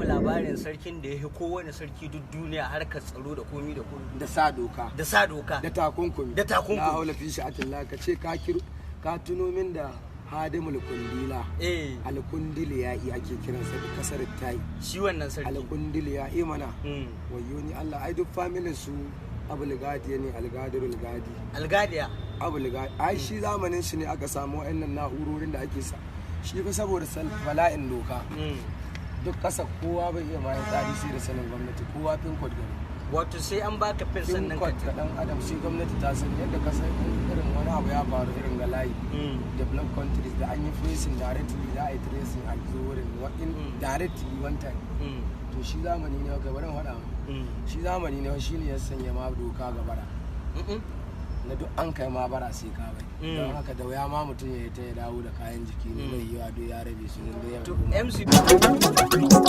Labarin sarkin da ya fi kowane sarki duk duniya harkar tsaro da komi da komi. Da sa doka. Da sa doka. Da takunkumi. Da takunkumi. La haula fi sha'atillah. Ka ce ka ka tuno min da Hadimul Kundila. Alkundili ya yi ake kiransa da kasar tai. Shi wannan sarki. Alkundili ya yi mana. Wayo ni Allah, ai duk familin su Abul Gadi ne, Algadirul Gadi. Algadiya. Abul Gadi, ai shi zamanin shi ne aka samu wa'annan na'urorin da ake sa shi fa saboda bala'in doka. Duk ƙasa kowa bai iya bayan tsari sai da sanin gwamnati, kowa pin code gari. Wato sai an baka pin sannan ka Pin code ka dan adam, sai gwamnati ta san yadda ka san in irin wani abu ya faru irin ga layi, developed countries, da an yi tracing directly, za a yi tracing a zo wurin in directly one time. To shi zamani ne ka bari in faɗa ma. Shi zamani ne, shi ne ya sanya ma doka ga bara. Na duk an kai ma bara sai ka bai. Don haka da wuya ma mutum ya yi ta ya dawo da kayan jiki ne, bai yiwa, duk ya rabe su da ya To koma. MC.